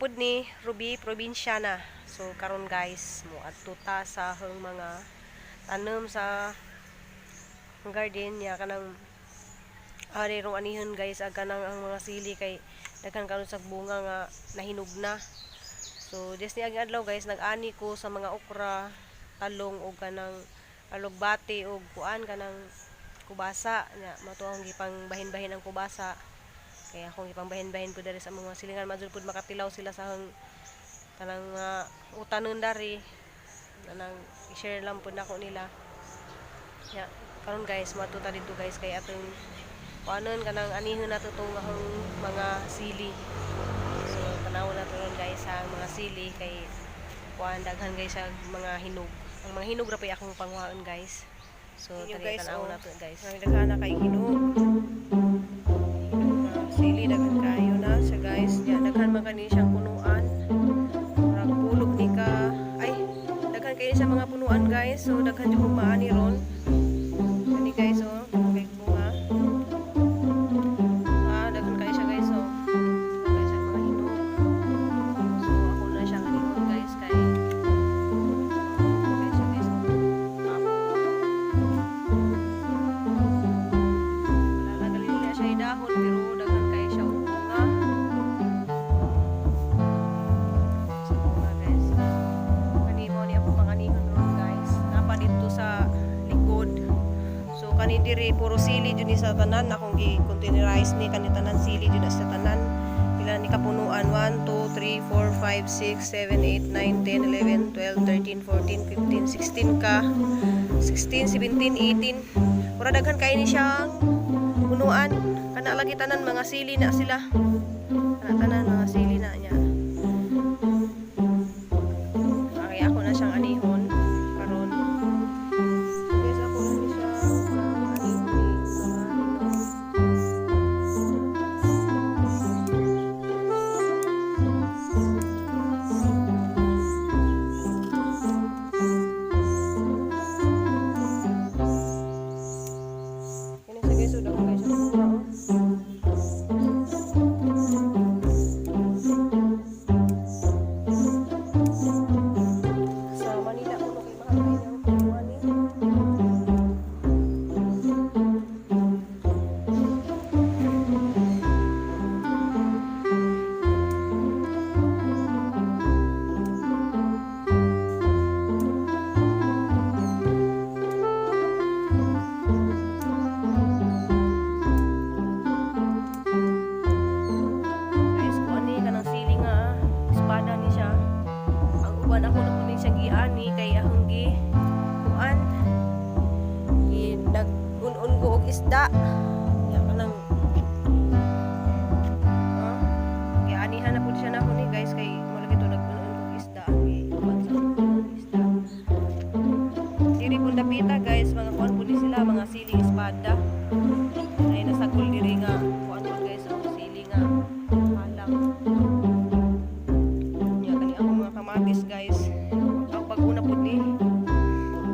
Pud ni Ruby Provinciana. So karon guys, moadto ta sa akong mga tanom sa garden niya, kanang ari rong anihan guys, ag kanang ang mga sili kay daghan karon sa bunga nga nahinog na. So des ni ang adlaw guys, nag-ani ko sa mga okra, talong ug kanang alugbati ug kuan, kanang kubasa nya. Mato akong gipang bahin-bahin ang kubasa kaya akong ipang bahin-bahin pud diri sa mga silingan, majud pud makatilaw sila sa akong kanang mga utanon dari, kanang i-share lang pud nako nila. Ya, karon guys, moadto ta didto guys kay atong kuanon, kanang anihon nato tong akong mga sili. So tanawon nato ron guys ang mga sili kay kuan, daghan guys ang mga hinog. Ang mga hinog ra pay akong panguhaon guys. So Inyo tani guys, tanawon oh. nato guys. Ay, daghan na kay hinog. Hinog na sili, daghan kayo na siya guys. Ya, daghan man kani siyang punuan. Murag pulog ni ka. Ay, daghan kayo sa mga punuan guys. So daghan jud kong maani ron. Kani guys oh, kay bunga. Ah, daghan kayo siya guys oh. Daghan kayo siya mga hinog. So ako na siya anihon guys kay kay siya guys. Ah, wala lang gali nila siya dahon pero daghan kayo siya og bunga. Sa bunga guys. Kani mo ni ako panganihon ron guys. Napa dito sa likod. So kani diri puro sili jud ni sa tanan, akong gi-containerize ni kani tanan, sili jud na sa tanan. Pila ni kapunuan? 1 2 3 4 5 6 7 8 9 10 11 12 13 14 15 16 ka, 16 17 18. Mura daghan kay ni siyang punuan. Kana lagi tanan mga sili na sila. Kana tanan mga sili na niya. Okay, ako na siyang anihon karon. Guys, ako na ni siya anihon ni mga hinog. Kani siya guys, so daghan kayo siya bunga oh. Sa Manila kuno kay mahal kayo ang punuan ni. Guys, kuan ni kanang sili nga espada ni siya. Ang uban ako na po ni siya giani kay akong gi kuan. Gi nag-un-un ko og isda. Ya kanang ah, gianihan na po siya nako ni guys kay mo lagi to nag-un-un ko og isda, gi kuan sa isda. Diri pud dapita guys, mga kuan po ni sila, mga siling espada. Ay nasagol diri nga kuan po guys, oh, sili nga halang. Nya kani ako mga kamatis guys. Ang bago na pud ni.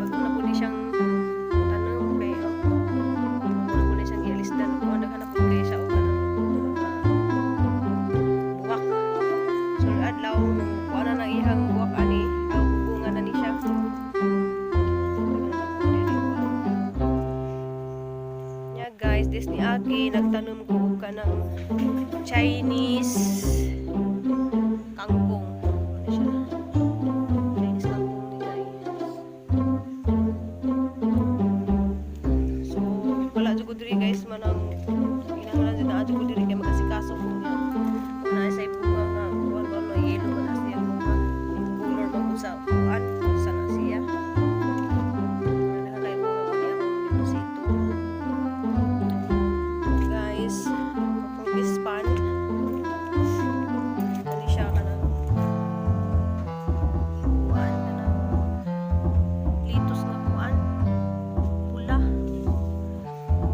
Bago na pud ni siyang tanom kay oh. Bago na pud ni siyang gialisdan kuan, daghan na pud kay siya og kanang mga buwak. So adlaw kuan na nang ihang buwak ani, aw bunga na ni siya. Daghan na pud diri kuan. Nya guys, this ni Aki nagtanom ko og kanang Chinese kangkong. Ano siya? Chinese kangkong ni guys. So, wala jud ko diri guys, manang kinahanglan jud naa jud ko diri kay magasikaso ko niya. Kung naa sa bunga nga kuan ba, no yellow man na siya bunga. Color man gud sa kuan sa na siya. Daghan kay bunga ko niya akong deposito. Guys, akong ispan. Ano siya, kanang kuan, kanang litos nga kuan pula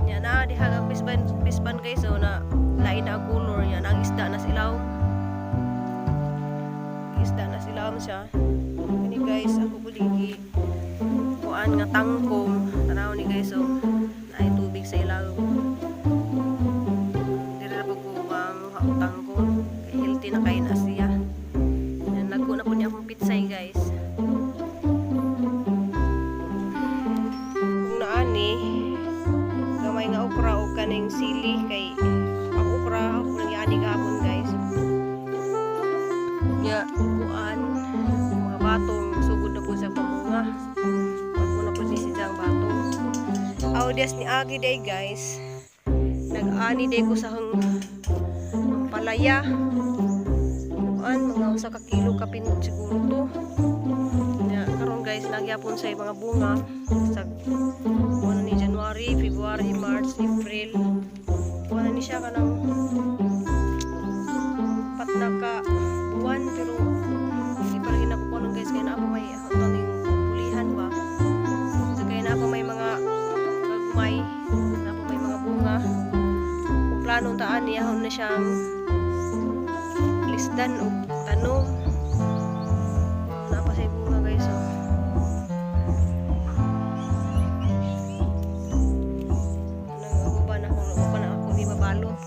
nya na diha ang pisban pisban guys, so na lain na ang color niya na, ang isda na silaw, isda na silaw siya. Kani guys, ako pud gi kuan nga tangkong, tanaw ni guys, oh, naay tubig sa ilawom. Diri ra pud ko manguha og tangkong kay healthy na kaayo na siya. How days ni agi day, guys. Nag-ani day ko sa hang palaya. Kuan, mga 1 ka kilo kapin siguro to. Nya karon, guys, nagyapon sa mga bunga sa kuan ni January, February, March, April. Kuan ni siya kanang pat na ka buwan, pero hindi pa rin ako kuan, guys, kaya naa pa may ako ning pulihan ba. So kaya naa pa may mga gagmay, naa pa may mga bunga. Kung plano taan niya na siyang lisdan o tanom. Naa pa sa bunga, guys, oh. Nang ako ba na ako pa na ako ni mabalot.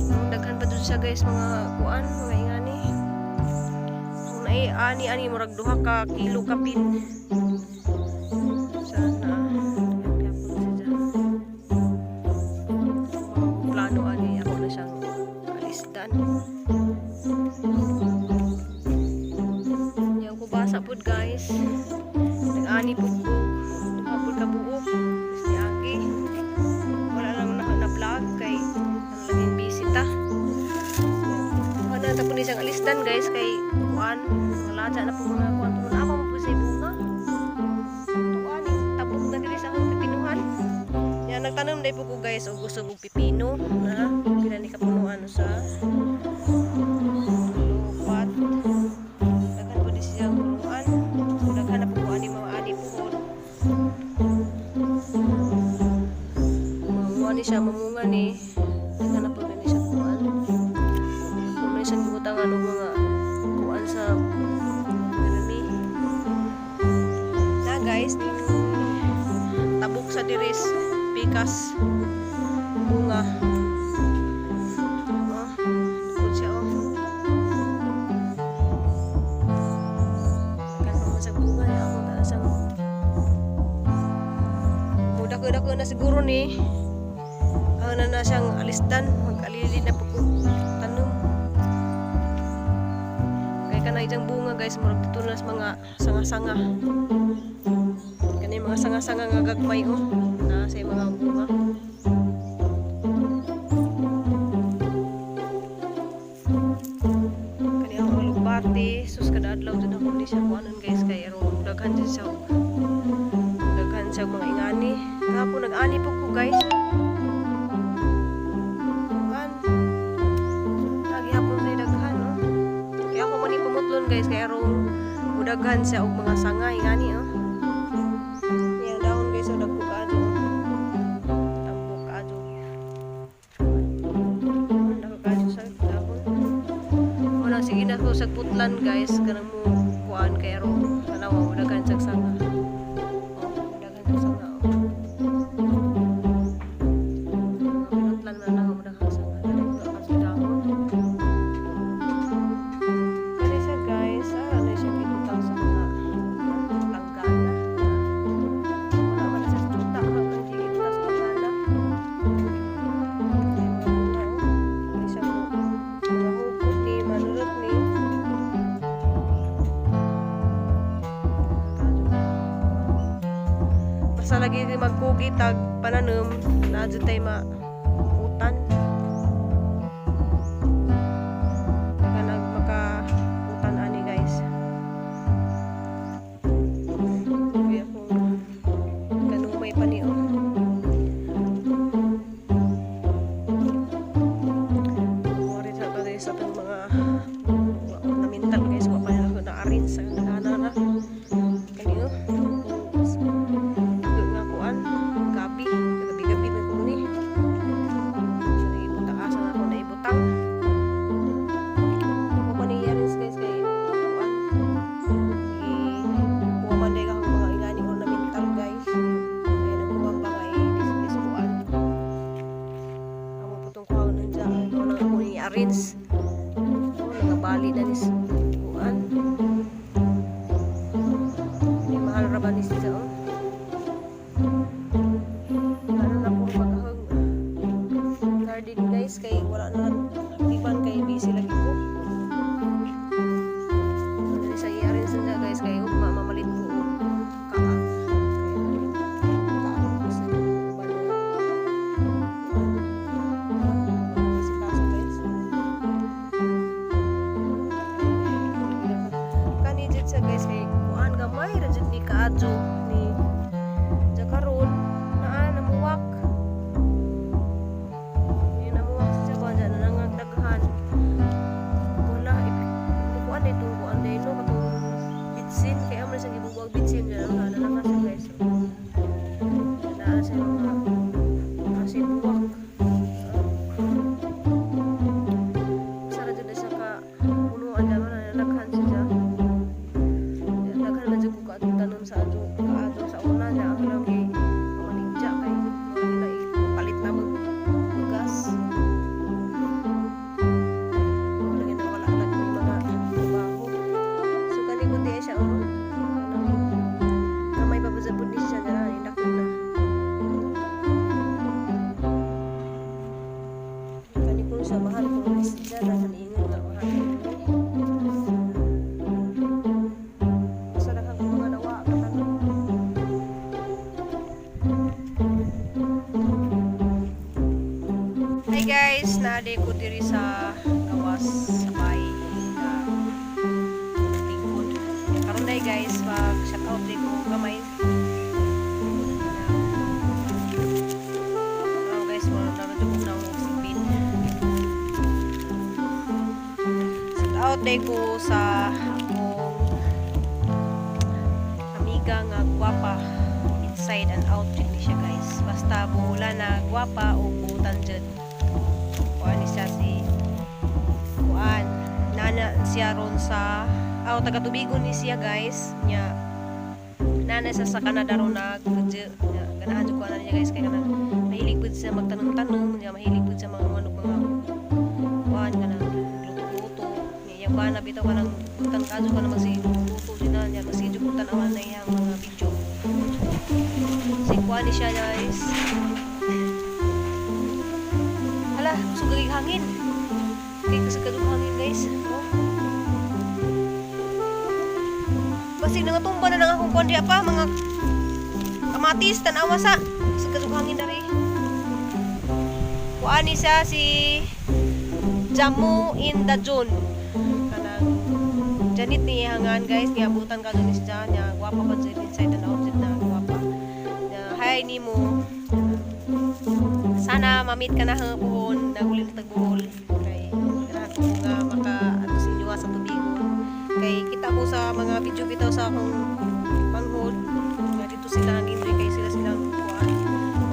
Ang daghan pa dun siya, guys, mga kuan, mga ingani. Kung naay ani ani murag 2 ka kilo kapin. Sana gyapon siya. Plano ani ako na siyang alisdan. Yaw ko basa pud, guys. Nag-ani pud ko. Duha pud ka buok. Ni agi. Wala lang na vlog kay ang laging busy ta. Wala na po ni siyang alisdan, guys, kay kuan, ladya na po mga kuan, pero naa pa mo po sa bunga. Tuan, tabok na diri sa akong pipinuhan. Yan, nagtanom day po ko, guys, og gusto og pipino na pila ni kapunuan sa lupat. Daghan po di siya punuan. So daghan na po ko ani mga ani puhon. Mamuha ni siya, mamunga ni. Daghan na po ni siya kuan. Kung may siyang gibutangan og mga kuan sa permi. Na, guys, tabok sa diris pikas bunga. Oh, tukod siya, oh. Daghan pa man sa bunga ya ako ta sang Dako-dako na siguro ni. Ang na na siyang alisdan, mag-alili na po ko tanom. Kay kanang iyang bunga, guys, murag dito na sa mga sanga-sanga. Kani mga sanga-sanga nga gagmay, oh, na sa mga bunga. Kani ang alugbati, sus, kada adlaw jud ako ni siya kuanon, guys, kay aron daghan siya mga ingani. Kahapon nag-ani po ko, guys. Kuan. Lagi hapon sa daghan, oh. Kaya ako man ipamutlon, guys, kay aron mudaghan siya og mga sanga ingani, oh. Yang dahon, guys, oh, dagko kaadyo. Tambok kaadyo. Dagko kaadyo sa dahon. Muna sige na ko sa putlan, guys, kanang mo kuan kay aron tanawa daghan sa sanga. Oh, daghan sa sanga, oh. Pinutlan man lang mo daghan sanga. Daghan ka sa dahon. Kani siya, guys, ano siya gibutang sa mga langgana. Wala man sa tuta hanggang gibutang sa langgana. Ay, mga bunga, oh. Kani siya mo mga hukot ni manurot ni. Basta lagi magkugi tag pananom na jud tay ma utan. Maka maka utan ani, guys. Kuya kung kanumay pa ni, oh. Wari sa to sa atong mga ornamental, guys, wa pa ako na-arrange sa dagana na. Kani, oh. Dako nga kuan, gabi, gabi-gabi man kuno ni. So ibutang asa na ako na ibutang. Ako pa ni i-arrange, guys, kay kuan. I kuha man day akong mga ingani ornamental, guys. Kaya nagkuha pa nga i-display sa kuan. Amo po tong kuha nandiyan. Ito lang ako i-arrange. Oh, nagabali na ni kuan. Hindi mahal ra ba ni siya, oh. Ano na po maghag garden, guys, kay wala na aktiban kay busy lagi ko. Ano sa i-arrange na, guys, kay ugma mamalit ko og kaa. Kaya kaon ko sa Kaadto sa una niya ako lang gi pamaligya kay wala na palit na mag bugas. Wala na, wala na may mga trabaho. So kani ko diya siya, oh. Kanang gamay pa ba pud ni siya dira, dako na. Kani ko siya, mahal ko siya na ingon nga mahal. Sa daghang mga nawa katanom. Hi guys, naa ko diri sa gawas sa bay na lingkod. Karon day guys, mag shout out day ko gamay. Karon guys, wala na jud ko na sipin. Shout out day ko sa akong amiga nga gwapa inside and out jud ni siya, guys. Basta buula na gwapa o buutan jud. Kuan ni siya, si kuan nana siya ron sa aw, taga Tubigon ni siya, guys. Nya nana siya sa Canada ron nag nya. Ganahan jud ko ana niya, guys, kay kanang mahilig pud siya magtanom-tanom nya, mahilig pud siya mga manok, mga kuan, kanang luto-luto nya. Iyang bana bitaw, kanang butan kadyo kanang magsi luto din na niya, kasi jud ko tan-awan na iyang mga video. Si kuan ni siya, guys. Hala, kusog kay hangin. Kay kusog kadug hangin, guys. Oh. Basig nangatumba na lang akong kuan diya pa, mga kamatis, tanawa sa. Kusog kadug hangin dari. Kuan ni siya, si Jamu in the June. Kanang Janet ni hangan, guys, niya butan ka ni siya niya, gwapa pa jud inside and out jud na gwapa. Nya, hi nimo. Sana ma-meet ka na ha puhon, nagulin na tag Bohol kay ganahan ko nga maka ato sa inyo sa Tubigon kay kita ko sa mga video bitaw sa akong manghod nga dito sila nag-enjoy kay sila silang kuan.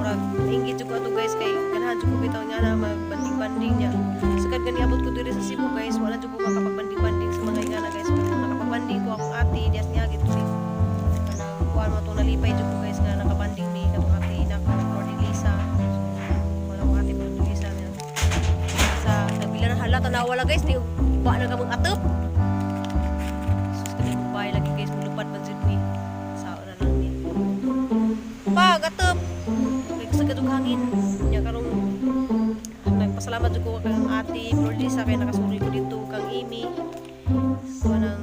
Murag nainggit jud ko ato, guys, kay ganahan jud ko bitaw nga na magbanding-banding niya. Sukad gani abot ko diri sa Cebu, guys, wala jud ko makapagbanding-banding sa mga ingana, guys, pero nakapagbanding ko akong ate dias niya gitu kanang kuan mo to. Nalipay jud ko, guys, nga nakabanding mi katong ate na ko, Flor de Lisa. So, wala akong ate Flor de Lisa niya sa nagbilan na. Hala, tanawa lang, guys, ni ba na kamong atop. Sus, kani mobile lagi, guys, mulupad man jud ni sao na lang ni pag atop kay sa kadug hangin nya. Karong nagpasalamat jud ko kang ate Flor de Lisa kay nakasuri ko dito kang Amy. Kanang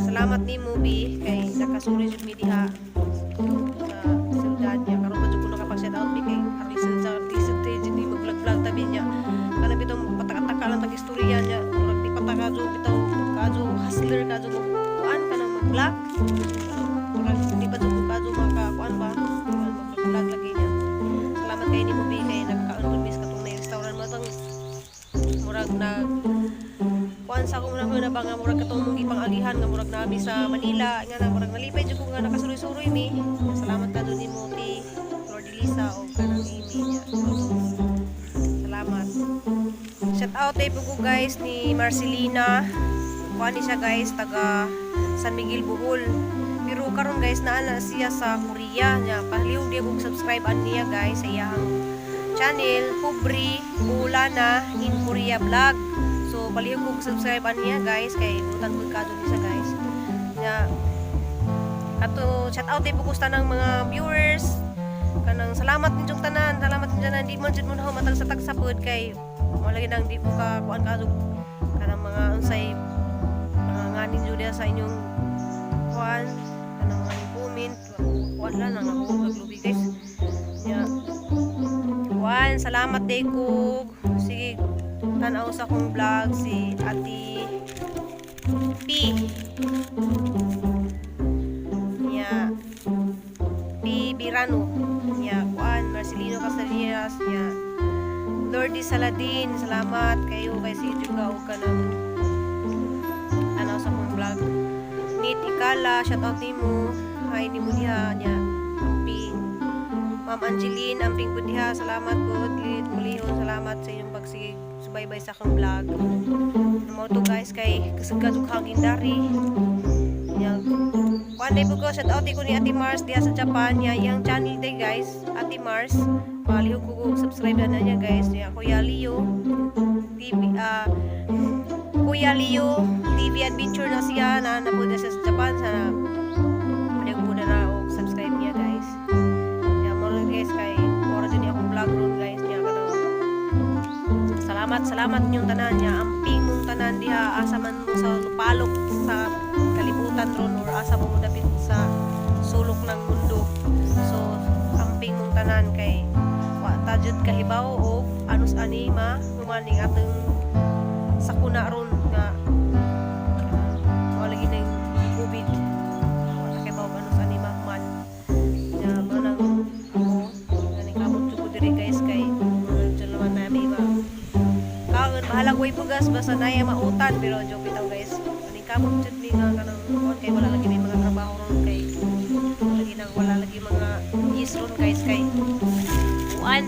salamat nimo bi kay nakasuri jud mi diha sa siyudad niya. Karon pa jud ko nakapag shout out bi kay arisen sa recent jud ni mag vlog vlog tabi niya. Kana bitong pataka-taka lang tag istorya niya, murag di pataka jud bitaw kadyo hustler kadyo mag kuan kanang mag vlog. Murag di pa jud ko kadyo maka kuan ba, kuan mag vlog lagi niya. Salamat kay nimo bi kay nakakaon pud mis katong na restaurant mo tong murag nag kuan sa akong na ba nga murag katong mong gipang-agihan nga murag nami sa Manila nga na murag nalipay jud ko nga nakasuroy-suroy mi. Salamat ka nimo ti Flor de Lisa o kanang Amy niya. Salamat. Shout out ay po ko, guys, ni Marcelina. Kuan ni siya, guys, taga San Miguel, Bohol, pero karon, guys, naa na siya sa Korea niya. Palihog di kog subscribe an niya, guys, sa iyang channel, Pobre Bulana in Korea Vlog. So palihog kog subscribe an niya, guys, kay butan pud kadto ni siya, guys. Nya ato, shout out ay po ko sa tanang mga viewers. Kanang salamat ninyong tanan, salamat ninyong tanan. Di man jud mo na matag sa tagsa pod kay wala nang di ko ka kuan ka kanang mga unsay mga nganin jud sa inyong kuan, kanang mga comment kuan lang nang ako naglubi, guys. Nya kuan, salamat day ko sige tan-aw sa akong vlog, si Ate P nya, P Birano nya, kuan Marcelino Castellas nya, Lordy Saladin. Salamat kayo kay si juga og kanang tanaw sa akong vlog. Nit Ikala, shout out nimo, hi nimo diha nya. Amping Ma'am Angeline, amping pud diha. Salamat po Lilit Mulihon, salamat sa inyong pagsige subaybay sa akong vlog. Mao to, guys, kay kasagad og hangin dari. Nya kuan day ko, shout out ko ni Ate Mars diha sa Japan niya, iyang channel day, guys, Ate Mars. Palihog ko subscribe na niya, guys. Niya Kuya Leo TV, Kuya Leo TV Adventure na siya na napunta siya sa Japan sa palihog po na og subscribe niya, guys. Niya mo, guys, kay mura din akong vlog ron, guys. Niya kanang salamat, salamat inyong tanan niya. Amping mong tanan diha, asa man mo sa lupalok sa kalibutan ron or asa mo dapit sa sulok ng mundo. So amping mong tanan kay wa ta jud kahibaw og anus ani ma humaning atong sakuna ron nga wala lagi ng COVID. Wa ta kahibaw og anus ani mahuman. Nya mao nang ako ganing kamot jud ko diri, guys, kay jud naman nami ma kaon, bahala ko'y bugas basta naya mautan. Pero joke bitaw, guys, kaning kamot jud mi nga kanang kuan kay wala lagi may mga trabaho ron, kay lagi nang wala lagi mga yes ron, guys, kay kuan.